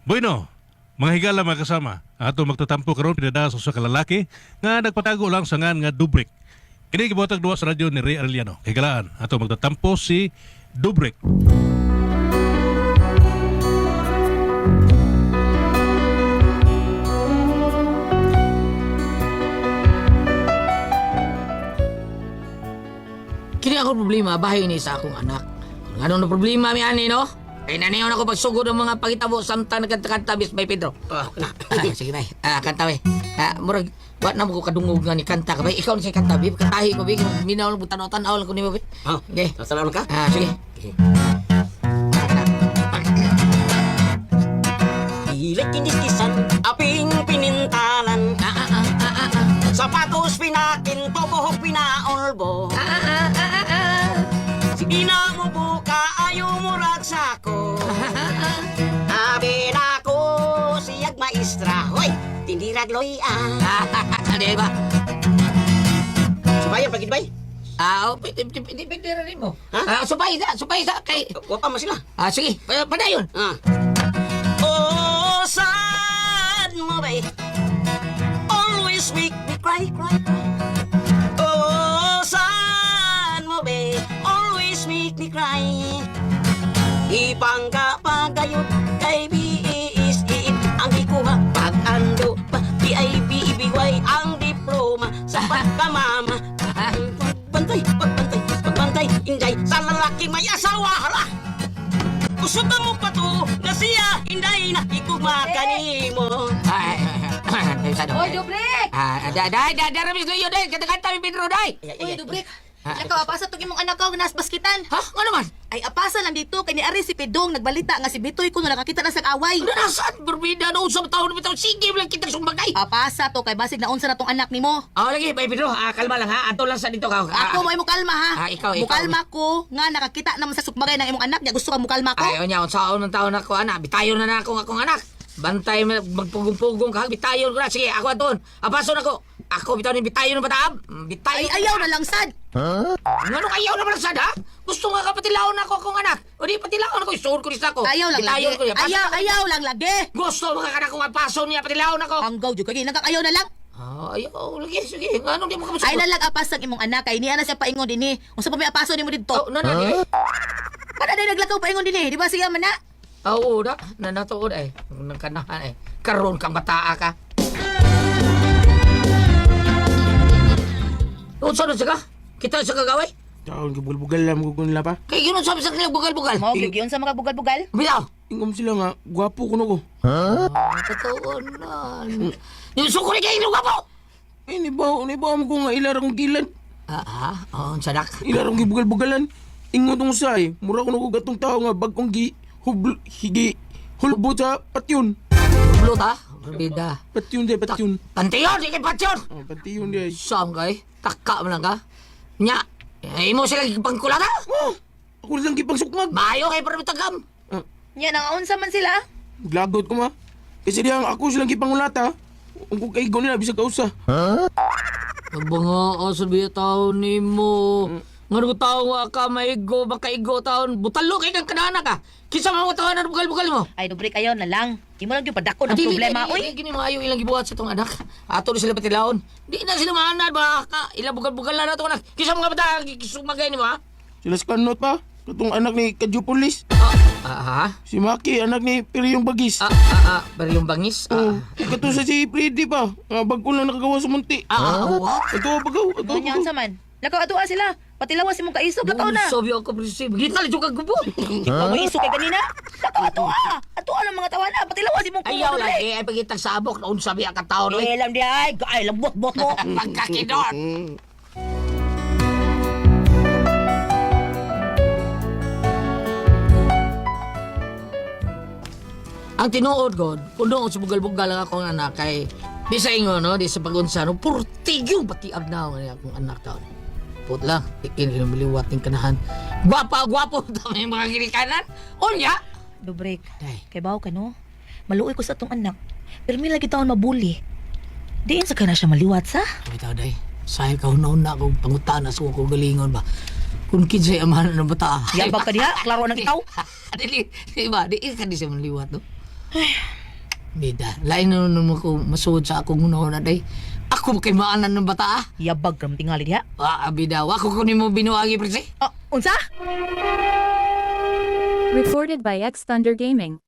Bueno, mga higala, mga kasama, ato magtatampo karon pinada sa usa ka lalaki nga nagpatago lang sa ngan nga Dubrick. Kini gibuhatag duwa sa radyo ni Ray Arellano. Higalaan, ato magtatampo si Dubrick. Kini ako problema, bahay ni sa akong anak. Kung anong na problema mi ani, no? Kay naniyon ako pagsugod ng mga pangitabo samtang nagkanta-kanta bis bay Pedro. Ah, na. Ah, sige bay. Ah, kanta bay. Ah, murag wa na mo ko kadungog nga ni kanta ka bay. Ikaw na siya kanta bi. Kantahi ko bi. Minaw lang tanaw-tanaw lang ko nimo bi. Ah, Okay. Tanaw ka? Ah, sige. Okay. Ilik kiniskisan, aping pinintalan. Ah, ah, ah, ah, ah, ah. Sapatos pinakinto, buhok pinaolbo. Ah, ah, ah, ah, ah. Sige na mo buka, ayaw mo ragsako. Abi na ko, siyag maestra. Hoy, tindirag loy ah. Ah, di ba? Subayan, pagid bay. Ah, oh, pwede, pwede, pwede, pwede rin mo. Ha? Ah, supay sa, supay sa, kay... Wa pa man sila. Ah, sige, padayon. Ah. Oh, sad mo bay. Always make me cry, cry, cry. Oh, sad mo bay. Always make me cry. Ipangka pagayod kay B-E-S-E ang ikuha pag-ando pa B-I-B-E-B-Y ang diploma sa pagkamama. Pagbantay, pagbantay, pagbantay, inday sa lalaki may asawa, hala! Kusog mo pa to, nga siya, inday na ikugma kanimo. Ay, ay, ay, ay, ay, Oy, Dubrek! Ah, da, da, da, da, ramis luyo, day. Kanta-kanta, mi Pedro, day. Ay, ay, Oy, ay. Dubrek! Ah. Lakaw, apasa tong imong anak ko nga nas baskitan. Ha? Ano man? Ay, apasa lang dito kay ni Ari si Pedong nagbalita nga si Bitoy kuno nakakita na sa away. Ano nasaan? Berbida, no? Sa taon na bitaw. Sige, lang kitang sumbagay. Apasa to kay basig naunsa na tong anak nimo. Ah, lagi, bay Pedro. Ah, kalma lang, ha? Ato lang sa dito ka. Ah, Ako mo imo kalma ha. Ah, ikaw, ikaw. Mukalma ko nga nakakita naman sa sukbagay ng imong anak niya gusto ka mukalma ko. Ay, onya, unsaon ng taon ako, anak. Bitayon na na akong akong anak. Bantay, magpugong-pugong ka. Bitayon ko na. Sige, ako aton. Apaso na ko. Ako, bitaw ni bitayon ng bataab. Bitayon. Ay, ayaw na lang sad. Ano ayaw naman sad, ha? Gusto nga ka patilaon ako akong anak. O di patilaon ako. Isuod ko ni sa ako. Ayaw lang lagi. Bitayon ko niya. Ayaw, ayaw lang lagi. Gusto mga kanak kong apaso niya, patilaon ako. Hanggaw jud kay nagkakayaw na lang. Ah, ayaw, lagi, sige. Ano di mo ka Ay na lang apas ang imong anak kay niya na siya paingon dinhi. Unsa pa may apaso nimo didto? Oh, na, na, di. Kada day naglakaw paingon dinhi, di ba siya man na? Ah, Oo, na. Nanatuod eh. Nagkanahan eh. Karoon kang bataa ka. Unsa na siya ka? Kita sa kagaway? Taon gibulbugal lang mo nila pa. Kay ginon sabi sa kanila bugal-bugal. Mao gyud unsa makabugal-bugal? Bitaw. Ingom sila nga, gwapo kuno ko. Ah, totoo na. Yung sukuri kay inyong gwapo! Eh, nibaw mo ko nga ilar akong gilan. Ah, ah, oh, sadak. Ilar akong gibugal-bugalan. Ingon tong say, mura kuno ko gatong tao nga bagong gi hubl higi hulbo sa patyon. Blot ha? Bida. Patyon day, patyon. Pantiyon, sige patyon! Oh, patyon day. Saan kay? Taka mo lang ka? Nya, eh, imo sila gipangkulata? Oh, ako lang gipang sukmag. Maayo kay para matagam. Ah, Nya nangaunsa man sila? lagot ko ma. Kasi diyang ako silang gipangulata. Ang kung kaigo nila bisag kausa. Bunga, o sabi taon ni mo. Ngano ko tao nga ka maigo, makaigo taon. Butalo kay kang kanana ka. Kinsa man mo tawanan bugal-bugal mo. Ay, Dubrek, ayaw na lang. Imo lang yung padako ng problema, Dili, oy. gini maayo ilang gibuhat sa tong anak. Ato na sila patilaon. Di na sila maanad ba ka ilang bugal-bugal na na tong anak. Kinsa mga bata sumagay nimo ha? Sila sa kanot pa. Katong anak ni Kadyo Police. Ah, ah, ha? Si Maki, anak ni Piriyong Bagis. Ah, ah, ah, pero yung bangis. Ah, Oh, kato sa si Freddy pa. Nga bago lang nakagawa sa munti. ah, ah, what? Ato bagaw, ato Nya bagaw. unsa man? Lakaw atoa sila. Patilawas imong kaisog, lakaw na. Sabi ako, precis. Gita lang yung kagubo. Ikaw may isog kay ganina. Lakaw atoa. Atoa ng mga tawana. Patilawas imong kuno, Ayaw lang, Dubrek. eh, ay pagitag sa abok, naun sabi ang kataon, oy. Eh, lam di ay. Ay, lambot-bot mo. Pagkakidot! Ang tinuod god, kung doon sa bugal-bugal ang akong anak kay di sa ingon no, di sa pagunsa no, purtigyong pati agnaw nga akong anak taon. Put lang, ikin liwat ning kanahan. Gwapa, gwapo ta may mga ginikanan. Unya. Dubrek, Day. kay bawo ka no? Maluoy ko sa atong anak. Pero may lagi taon mabuli. Diin sa ka na siya maliwat sa? Bitaw day. Sayang ka una kung pangutana sa kong galingon ba. Kung kinsay amahan ng bata. Yabag ka diha, klaro ng ikaw. Dili, di ba? Di ka di siya maliwat, no? Bida, lain na nun mo ko masuod sa akong unahon na day. Ako kay maanan ng bata ah. Yabag ram tingali diha. Ah, bida, wako ko nimo binuagi pre. Ah, unsa? Recorded by X Thunder Gaming.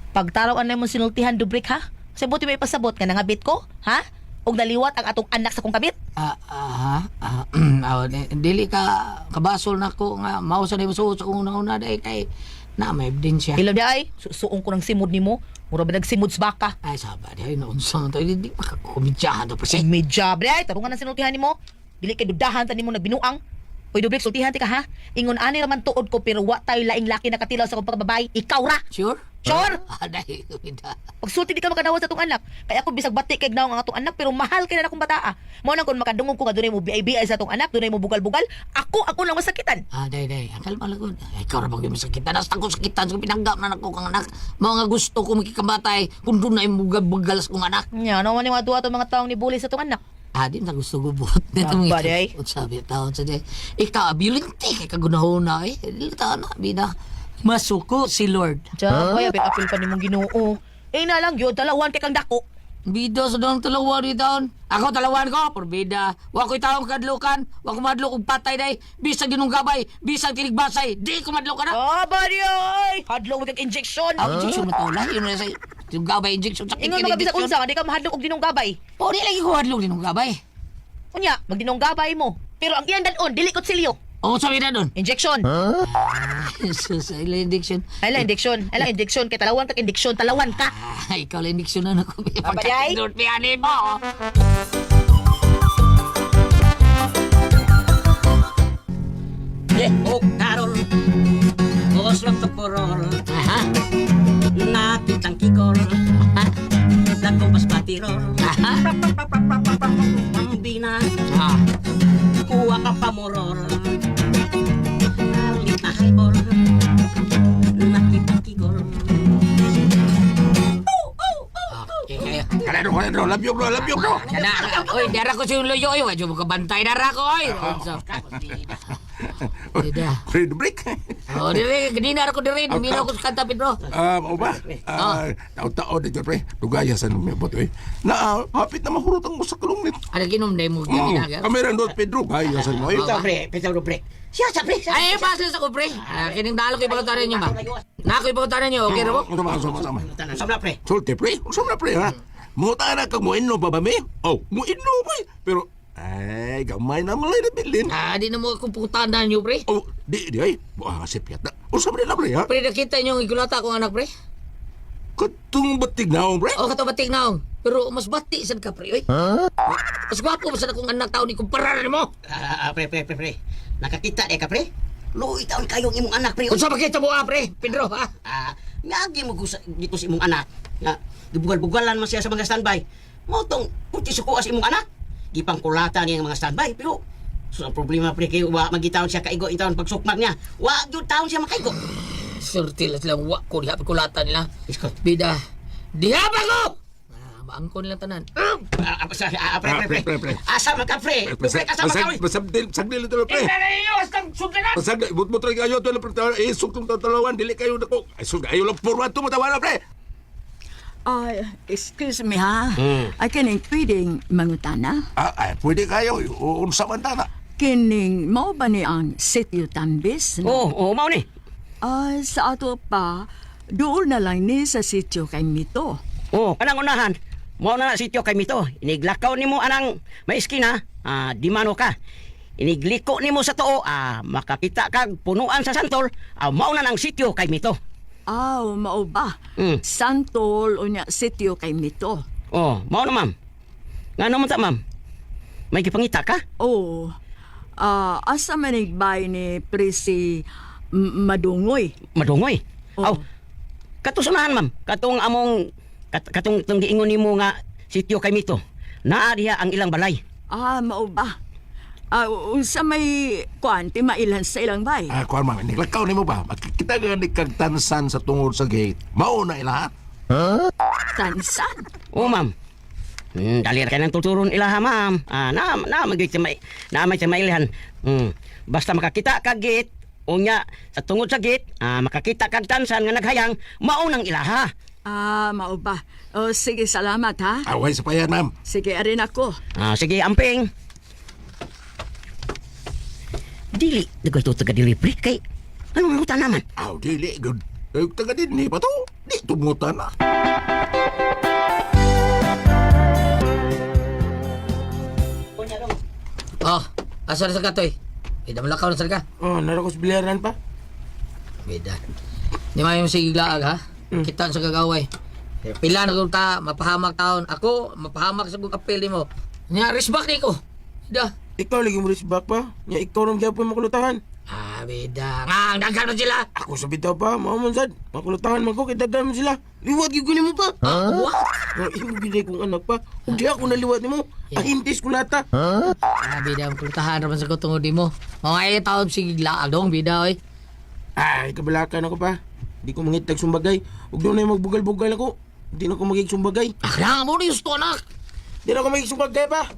Pagtaraw anay mo sinultihan Dubrik ha? Sa buti may pasabot nga nangabit ko, ha? Og naliwat ang atong anak sa kong kabit? Ah, ah, ah, ah, dili ka kabasol nako nga mao sa nimo suod sa akong unahon na day kay na may ebidensya. Ilaw di ay, susuong ko ng simod nimo. Mura ba nagsimod sa baka? Ay, saba di ay naunsa man to. Hindi makakomedyahan to pre. Medya, bre, ay, tarungan ang sinultihan nimo. Dili kay dudahan ta nimo nagbinuang. Uy, Dubrik, sultihan ti ka ha? Ingon ani raman tuod ko pero wa tayo laing laki nakatilaw sa akong pagkababay. Ikaw ra. Sure? Sure? Ah, dai, bida. Pagsulti di ka makadawat sa atong anak. Kaya ako bisag bati kay gnaong ang atong anak pero mahal kay na akong bataa. Mao nang kun makadungog ko nga dunay mo BI-BI sa atong anak, dunay mo bugal-bugal, ako ako lang masakitan. Ah, day, day. Akal malagod. Ay, ikaw ra ba kayo masakitan? Hasta ko sakitan. So, pinanggap na nako kang anak. Mga gusto ko makikabatay. Kung doon na imugabugal sa kong anak. Nya, ano man ni mga duwa tong mga taong nibuli sa atong anak. Ah, di na gusto ko buhat. Dito mo Aba, day. Sabi, taon sa day. Ikaw, abulinte. Kay kagunahon na eh. Dili taon na, bida. Masuko si Lord. Diyan, kaya apil pa nimong Ginoo. Eh na lang gyud, talawan kay kang dako. Bida sa doon talawan di taon. Ako talawan ko, porbida. Wa ko'y taong kadlukan. Wa ko madlok og patay day. Bisag ginong gabay, bisag tinigbasay. Di ko madlok na. Ah, bari ay! Hadlok kag injection. Ah, injection na to lah. Yun na sa yung gabay injection. Sakit Ingon kini mga bisag injection. unsa nga di ka mahadlok og dinong gabay. O, di lagi ko hadlok din gabay. Unya, magdinong gabay mo. Pero ang iyang dalon dili kutsilyo. O, sabi na doon. Injection. Jesus, ay lang injection. Ay lang injection. Ay lang injection kay talawan kag injection, talawan ka. Ah, ikaw lang injection na ako. Aba, di ay? Pagkakindot, piyanin mo. Ye, o Karol, Oslop to korol, Aha, nakitang kikol, dagkong paspatirol, aha. pambina, Ah, kuha ka pamorol, Alita haibol, nakitang kikol. okay kayo. Kanado, kanado, labyog no, labyog no. Kana, oy, dara ko siyong luyo, oy. Wadyo mo kabantay, dara ko, oy. Bida. Pre, break. Oh, dire, ganina ko dire, duminaw ko sa kanta, Pedro. Ah, mao ba? Ah, taon-taon dito pre. Dugaya sa numibot oy. Na hapit na mahurot ang usa ka lungnit. Ano ginom na mo Mm, kami rin doon, Pedro. Gaya sa mo. Ito pre, Pedro pre. Siya sa pre, siya. Ay, pasal sa ko, pre. Ah, kining dalo ko ipagutanan niyo ba? Na ako ipagutanan niyo, okay ra mo? Ano ba, sama, sama. Sama pre. Sulti, pre. Unsa man na, pre, ha? Muta na kag moinno ba ba mi? Oh, moinno ba? Pero, ay, gamay na malay na bilin. Ah, di na mo akong putanan niyo, pre. Oh, di, di, ay. Buha si Piat na. Unsa man na, pre, ha? Pre, nakita niyo ang igulata akong anak, pre. Katong batig na, pre. O, kato batik na. Pero mas bati sad ka, pre, oy. Mas gwapo pa sad akong anak taon ikumpara nimo. Ah, ah, pre, pre, pre, pre. Nakakita eh ka pre. Luoy taon kayong imong anak pre. Unsa makita mo, ah, pre? Pedro, ha? Ah, ngagi mo gusa dito sa imong anak. Nga gibugal-bugalan man siya sa mga standby. Mo tong puti suko sa imong anak. Gipangkulata niya ang mga standby pero so ang problema pre kay wa magitaon siya kaigo in taon pagsukmag niya. Wa gyud taon siya makaigo. Surti lang silang wa ko diha pagkulatan nila. Iskot. Bida. Diha ba ko? Ah, maangkon nila tanan. Ah, ah, ah, pre, Ah, pre, pre, pre, pre. Asa man ka pre? Pre, asa man ka oy? Pasagdil, sagdil ito, pre. Pasagdil, but rin kayo, ito, pre. Eh, suktong tatalawan, dili kayo nako. Ay, sus, ayo lang, purwan to, matawa na, pre. Ay, excuse me ha. Ay, kining pwedeng mangutana? Ah, ay, pwede kayo. Unsa man tana. Kining mao ba ni ang Sitio Tambis? Oo, oh, oh, mao ni. Ay, sa ato pa, doon na lang ni sa sitio kay Mito. Oh, kanang unahan. Mao na na sityo kay mito. Iniglakaw nimo anang may iskina, ah, di mano ka. Inigliko nimo sa tuo, ah, makakita kag punuan sa santol, ah, mao na nang sityo kay mito. Aw, mao ba? Mm. Santol o niya sitio kay Mito. Oh, mao na ma'am. Ngano man ta ma'am? May gipangita ka? Oh, ah, asa man igbay ni Presi Madungoy? Madungoy. Oo. Aw. Katusunahan ma'am, katong among katong tong giingon nimo nga sityo kay mito. Naa diha ang ilang balay. Ah, mao ba? Ah, unsa may kuan ti mailan sa ilang bay? Ah, kuan man, niglakaw nimo ba? Makikita ka ni kag tansan sa tungod sa gate. Mao na ila, ha? Tansan. Oh, ma'am. Dali ra kay nang tuturon ilaha, ma'am. Ah, na na magyud may na may mailhan. Basta makakita ka gate, unya sa tungod sa gate, makakita kag tansan nga naghayang, mao nang ilaha. Ah, mao ba? O, sige, salamat ha. Away sa payan, ma'am. Sige, arin ako. Sige, amping. Dili, dagay to taga delivery kay anong ngutan naman? Aw, dili, good. Eh, taga din ni pa to. Di tumutan na. Oh, asa na sa katoy? Bida malakaw na sa ka. Oh, nara ko sa bilyaran pa. Bida. Di maayo mo sige laag ha. Kita sa kagaway. Pila na kung ta, mapahamak taon. Ako, mapahamak sa kong apel mo. Nya, respect ni ko. Bida. Ikaw lagi mo back pa. Nya ikaw nang gyapon makulutahan. Ah, bida. Nga, ang daghan mo sila. Ako sa bitaw pa, mao man sad. Makulutahan man ko kay daghan man sila. Liwat gyud ko nimo pa. What? Oh, imo gyud kong anak pa. Ug di ako naliwat nimo. Ahintis ko lata. Ah, bida, makulutahan raman sa ko tungod di mo. Mga ay taon sige laag dong, bida, oy. Ay, kabalakan ako pa. Di ko mangitag sumbagay. Ug doon na magbugal-bugal ako. Di na ako magig sumbagay. Ah, mo ni gusto anak. Di na ako magig sumbagay pa.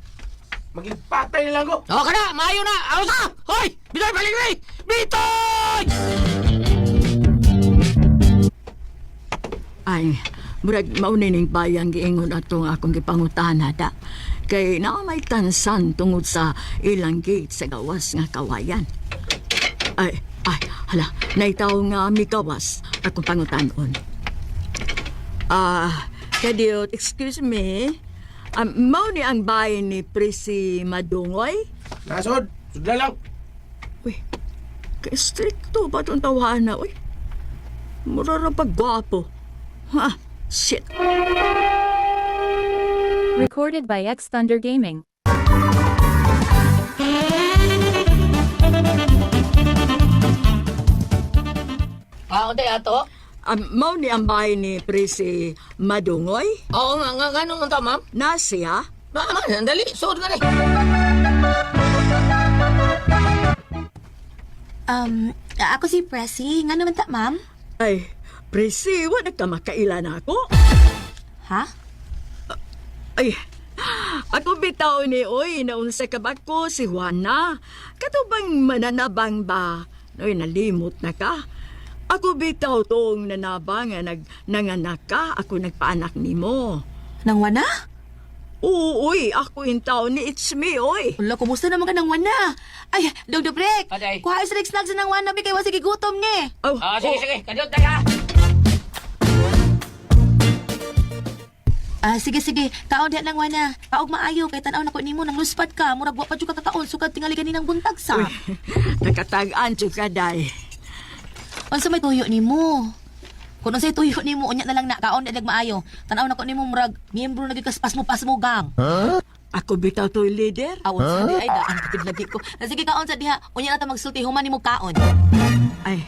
Maging patay na lang ko. O, kana, maayo na. Awas na. Hoy, bitoy, balik na. Bitoy! Ay, murag mao ni ning bayang giingon atong akong gipangutana da. Kay naa may tansan tungod sa ilang gate sa gawas nga kawayan. Ay, ay, hala, naitaw nga mikawas akong pangutanon. Ah, kadiyot, excuse me. Mao ni ang bahay ni Presi Madungoy? Nasod, sudla lang. Uy, ka-stricto ba itong tawahan na? Uy, mura ra pag gwapo. Ha, shit. Recorded by X Thunder Gaming. Ah, untay ato. Mao ni ang bahay ni Presi Madungoy? Oo nga, nga, nga, nung unta, ma'am. Na siya? Ma, ma, dali, suod ka na. Ako si Presi. Nga naman ta, ma'am? Ay, Presi, wala ka makaila na ako. Ha? Ay, ako bitaw ni oy, naunsa ka ba ko si Juana? Kato bang mananabang ba? Oy, nalimot na ka. Ako bitaw tong nanabang nga nag, nanganak ka, ako nagpaanak nimo. Nangwana? Oo, oy, ako in taon ni it's me, oy. Wala, kumusta naman ka nangwana? Ay, Dog Dubrek! Aday. Kuha sa snacks sa nangwana, bi kay wasi gigutom ni. Oh, Ah, sige, sige, kadiyot na ka. Ah, sige, sige. Kaon diha nangwana. Kaog maayo kay tan-aw nako nimo nang luspad ka. Murag wa pa jud ka kakaon sukad tingali ganinang buntag sa. Nakatag-an jud ka, day. Unsa may tuyo nimo? Kung unsay tuyo nimo, unya na lang na kaon diha maayo. Tan-aw nako nimo murag miyembro na gyud ka sa pasmo-pasmo gang. Ako bitaw to'y leader. Awon sa di ay daan gid lagi ko. Ah, sige kaon sa diha, unya na ta magsulti human nimo kaon. Ay,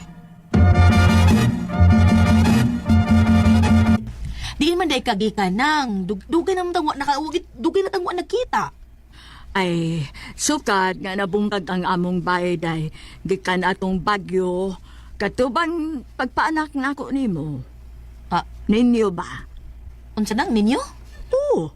Di man day kagikan nang dugay na tang wa naka dugay na tang wa nagkita. ay, sukad nga nabungkag ang among bahay, day. Gikan atong bagyo. Katubang pagpaanak nako nimo. Ah, Ninyo ba? unsa nang ninyo? Oo.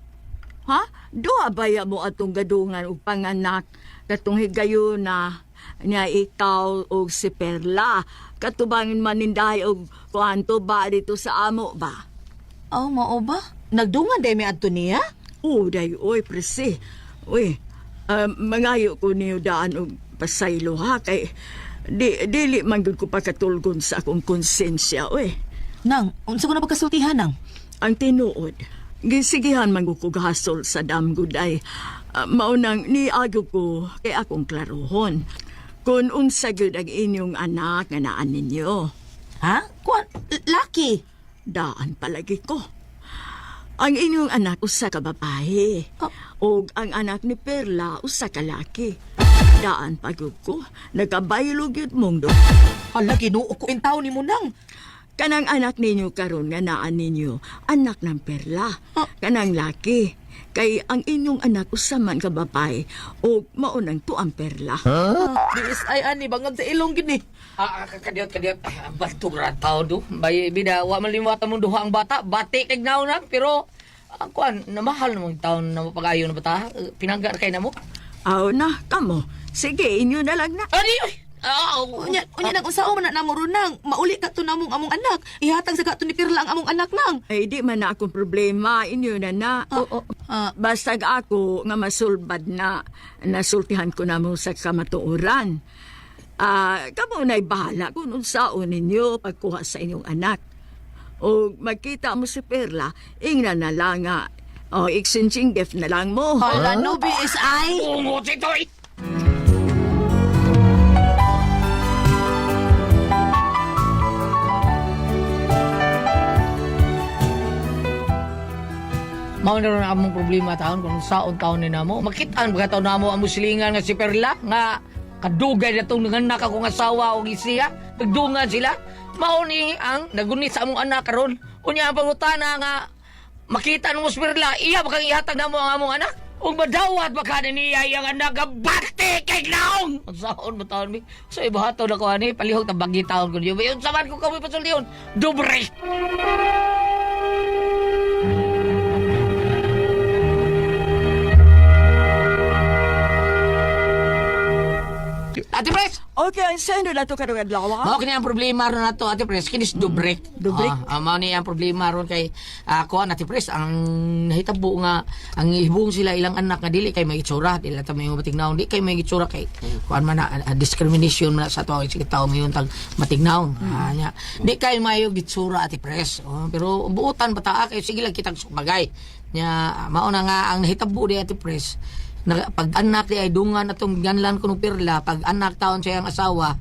Ha? Duha baya mo atong gadungan og panganak katong higayuna niya ikaw og si Perla. Katubangin manindahay og kuanto ba dito sa amo ba? Oh, mao ba? Nagdungan day mi adto niya? Oo, day, oy, presi. Uy, mangayo ko niyo daan og pasaylo ha kay di dili man gyud ko pakatulgon sa akong konsensya, uy. Nang, unsa ko na pagkasultihan nang? Ang tinuod, gisigihan man ko hasol sa damguday. Maunang niago ko kay akong klarohon. Kung unsa gyud ang inyong anak nga naan ninyo, Ha? Kuan, laki. daan palagi ko. Ang inyong anak usa ka babae. Oh. Og ang anak ni Perla usa ka laki. Daan pagud ko, nakabaylo gyud mong do. Hala, Ginoo ko intaw nimo nang. Kanang anak ninyo karon nga naan ninyo, anak ng Perla. Kanang laki. Kay ang inyong anak usa man ka babae og mao nang tuang Perla. BSI ani bangag sa ilong gid ni. Ah, ah, kadiyot, kadiyot. Ah, Bantog ra tao do. Bay, bida, wa man limutan mong duha ang bata. Bati kay gnaw na, pero, kuan, namahal namang taon na mapag-ayo na bata. Eh, Pinangga na kay na mo. Aw na kamo. Sige, inyo na lang na. Ani oy. Ah, Unya, unya nang unsaon man na namo ron nang mauli ka to namong among anak. Ihatag sa kato ni Perla ang among anak nang. Ay, di man na akong problema. Inyo na na. Oo. Ah, Bastag ako nga masulbad na, nasultihan ko na mo sa kamatuoran. Ah, kamo na'y bahala kung unsaon ninyo pagkuha sa inyong anak. O magkita mo si Perla, ingna na lang nga. O, exchanging gift na lang mo. Hala, no BSI. Ungot ito eh. Mao na ron ang among problema taon kung saon taon ni namo. Makitaan ba taon namo ang muslingan nga si Perla nga kadugay na itong nanganak akong asawa o isiya. Nagdungan sila. Mao ni ang nagunit sa among anak karon. Unya ang pangutana nga makita mo si Perla, iya ba kang ihatag namo ang among anak? Ug madawat ba ka niya iyang anak nga bati kay naong? Ang saon ba taon mi? So ibahato na ko ani palihog ta bagi taon ko niyo. Unsa man ko kami pasultihon? Dobre. Ate Pres! Okay, ang sendo na to karong adlaw. ah. Mao kini ang problema ron nato, Ate Pres, kinis dubrek. Dubrek? Mao ni ang problema ron kay kuan, Ate Pres, ang nahitabo nga ang ihibong sila ilang anak nga dili kay may itsura, dili ta may matignaon, di kay may itsura kay kuan man na discrimination man na sa ato ang sige tao ngayon tag matignaon. Nya. Di kay mayo gitsura, Ate Pres. Oh, pero buotan bata kay sige lang kitang sumagay. Nya mao na nga ang nahitabo di, Ate Pres, na, pag anak di ay dungan atong ganlan kuno Perla, pag anak taon sa iyang asawa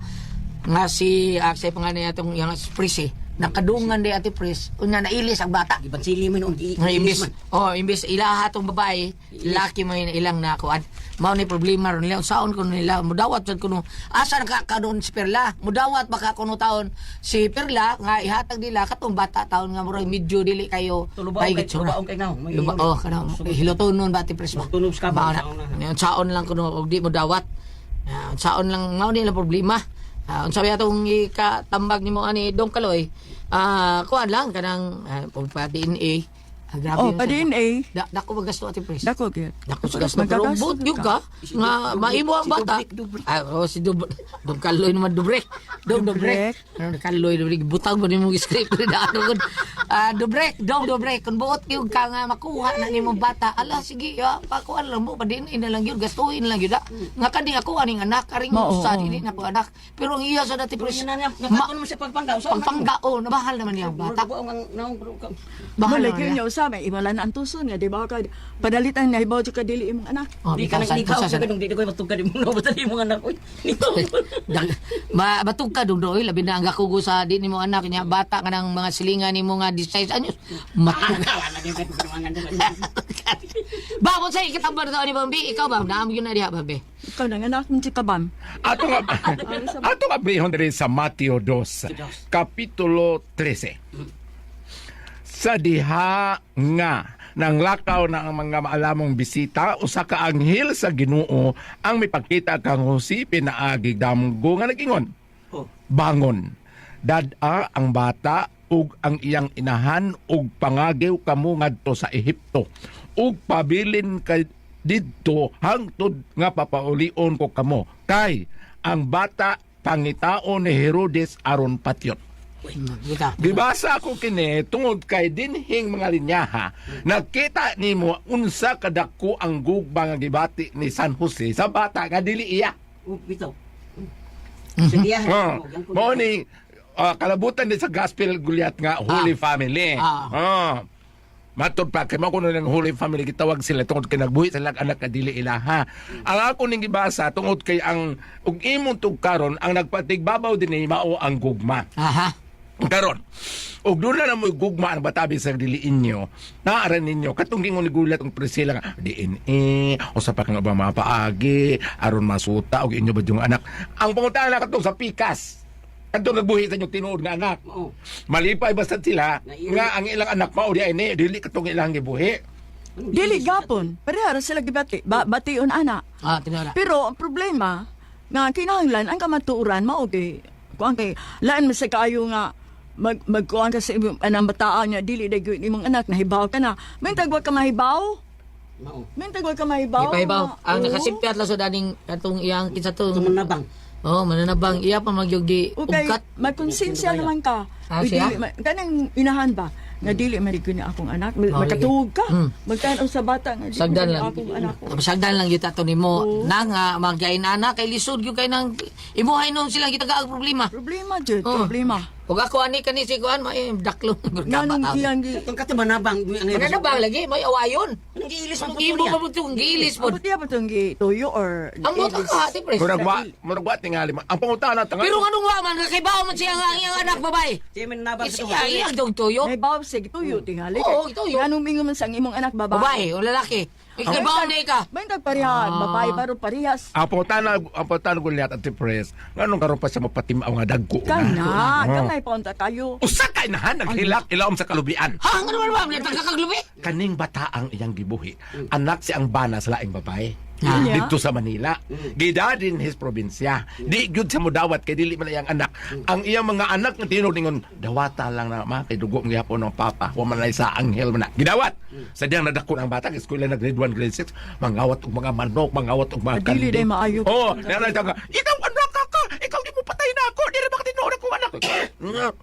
nga si sa panganay atong yang Pres eh. Nakadungan di Ate Pres, unya nailis ang bata. Gibansili mo noon. Nga imbis, oh, imbis ilaha tong babae, laki mo yun ilang nakuan. Mao ni problema ron nila, saon kuno nila, mudawat sad kuno. Asa ka karon si Perla? Mudawat baka kuno taon si Perla nga ihatag nila katong bata taon nga murag medyo dili kayo Tulubaon may kay- gitsura. tulubaon kay naong. May- Luba, oh, kanang hiloton nun ba, Ate Pres ba? Tunog sa kabang, Mao na. saon na. Saon lang kuno og di mo dawat. Saon lang mao ni lang problema. Unsa ba atong ikatambag nimo ani Dong Kaloy? Kuan lang kanang pa DNA. Grabe Oh, yun pa sa- DNA. Dako magasto, Ate Pres. Dako gyud. Dako sa gasto pero Magkagasto but yung ka nga maimo ang Si bata. Dubrek, Dubrek. Oh, si Dub Dong Kaloy naman Dubrek. Dong Dubrek. Dubrek. Ano Kaloy Dubrek butang mo nimo script na ano gud. Dubrek, Dong Dubrek kun buot gyud ka nga makuha na nimo bata. Ala sige, ya pakuan lang mo pa DNA na lang gyud gastuhin lang gyud. Nga kani ako aning anak aring Mao, usa oo. dili na ko anak. Pero ang iya sa dati Pres. Nga naman sa pagpangga. Pagpanggao, nabahal naman niya ang bata. Bahal Malay naman kayo niya. niya usa may imala na ang tuson nga di ba ka padalitan na hibaw ka dili imong anak. Oh, Di ka bitaw, nang ikaw sa- sa kanong di ko matugkad mo na basta di mo anak oy. Ma batug ka dong doy labi na ang gakugo sa di nimo anak niya bata ka ng mga silingan nimo nga 16 anyos matug ba mo sa ikatambal daw ni Bambi ikaw ba naam yun na diha Bambi. Ikaw nang anak mo si kabam. Ato nga ato nga brehon diri sa Mateo 2, kapitulo 13. Sa diha nga nang lakaw na ang mga maalamong bisita usa ka anghel sa Ginoo ang mipakita kang Jose pinaagi damgo nga nagingon. Bangon. Dad-a ang bata ug ang iyang inahan ug pangagew kamo ngadto sa Ehipto ug pabilin kay didto hangtod nga papaulion ko kamo kay ang bata pangitaon ni Herodes aron patyon. Kita. Gibasa ko kini tungod kay dinhing mga linyaha nakita nimo unsa kadako ang gugma nga gibati ni San Jose sa bata nga dili iya. Bitaw. Sige ah. Oh, mao ni kalabutan din sa Gospel Gulyat nga Holy Family. Ah. Oh. Matod pa kay mao kuno ng Holy Family gitawag sila tungod kay nagbuhi sila ang anak kadili ilaha. Ang ako ning gibasa tungod kay ang ug imong tugkaron ang nagpatigbabaw dinhi mao ang gugma. Aha. Karon, og doon na mo'y gugma ang batabi sa dili inyo, naaran ninyo, katong gingon ni Gulat ang Priscilla nga, DNA, o sa pa kang ubang mga paagi, aron masuta, og inyo ba yung anak. Ang panguntahan na katong sa pikas, katong nagbuhi sa inyong tinuod nga anak. Oo. Malipay basta sila, Naiiwan. nga ang ilang anak mao di ay ni, dili katong ilang gibuhi. Dili gapon. Pareha ra sila gibati. Ba, bation ana. Tinora. Pero ang problema nga kinahanglan ang kamatuoran mao kay kuan kay laan man sa kaayo nga magkuan ka sa imong anang bataan nga dili day gyud imong anak nahibaw ka na. May tagwa ka mahibaw. Mao. Mintag wa ka mahibaw. Di pa hibaw. Ang Oo. nakasimpyat lang sa daning katong iyang kinsa to. Tumanabang. Oh, mananabang iya pa magyugi Okay, ugkat. magkonsensya naman ka. Ah, Uy, siya? dili kanang inahan ba? Nga dili man gyud ni akong anak. Oh, Makatuog ka. Mm. Magtan-aw sa bata nga dili Sagdan man lang. akong anak. Sagdan lang gyud ato nimo. Na nga magyain ana kay lisod gyud kay nang imuhay nun silang gitagaag problema. Problema jud, Oh. problema. Ug ako ani kani si kuan may daklong Nganong iyang gi Itong katumanabang. Mananabang lagi may awayon. Ang giilis mo Imo pa mo tong giilis po. Buti pa tong gi tuyo or Ang mo ka ati pres. Murag wa tingali man. Ang pangutana tanga. Pero nganong wa man kay bawo man siya nga ang iyang anak babae. Siya mananabang sa Siya iyang dog tuyo. May baw sige tuyo tingali. Oo, tuyo. Nganong mingon man sa ang imong anak babae. Babae o lalaki. Ikay bawo na ika. Bantag parehan, babae paro parehas. Ang pangutana Goliath at Pres. Nganong karon pa siya mapatimaw nga dagko na. Kana, Oh. kanay paunta kayo. Usa ka inahan naghilak ilawom sa kalubian. Ha, ngano man ba? Nagkakaglubi? Kaning bata ang iyang gibuhi. Anak si ang bana sa laing babae. Ah. Dito sa Manila. Gidadin his probinsya. Di gyud siya modawat kay dili man iyang anak. Ang iyang mga anak nga tinuod ningon dawata lang na ma kay dugo gyapon ng papa. Wa man sa anghel man na. Gidawat. Sa diyang nadako ang bata kay eskwela na grade 1, grade 6, mangawat og mga manok, mangawat og mga Ah, dili day maayo. Oh, nana ka. Ikaw anak ka ka. Ikaw di mo patay na ako. Di ra ba ka tinuod ako anak.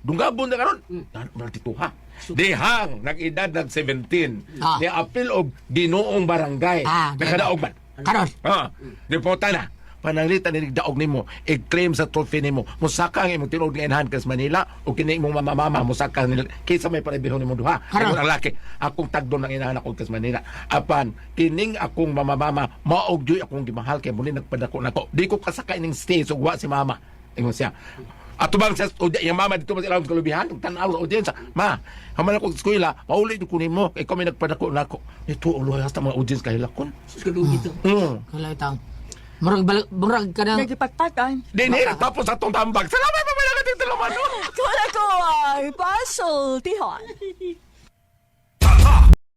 Dunggabon na karon. Nan tituha. Dihang nag-edad nag 17. Ah. Ni apil og Ginoong barangay. Ah, Nakadaog man. Karon. Ah, di po na. Pananglitan ni daog nimo, i-claim sa trophy nimo. Musaka ang imong tinuod nga inahan kas Manila o kini imong mama-mama musaka nila kaysa may parebiho nimo duha. Karon. Ingon ang laki, akong tagdon ang inahan ako kas Manila. Apan kining akong mama-mama maog joy akong gimahal kay muli nagpadako nako. Di ko kasaka ining stage ug wa si mama. Ingon siya. Ato bang sa iyang mama dito sa ilawom sa kalubihan, ug tan-aw sa audience. Ma, haman ako sa eskwela, pauli ko nimo kay kami nagpadako nako. Ito ang luha sa mga audience kahilakon. Wala itang. Murag murag ka ng Nagipagpakan. Dinhi tapos atong tambag. Salamat pa pala kating tulumanon. Kung ako ay pasultihan.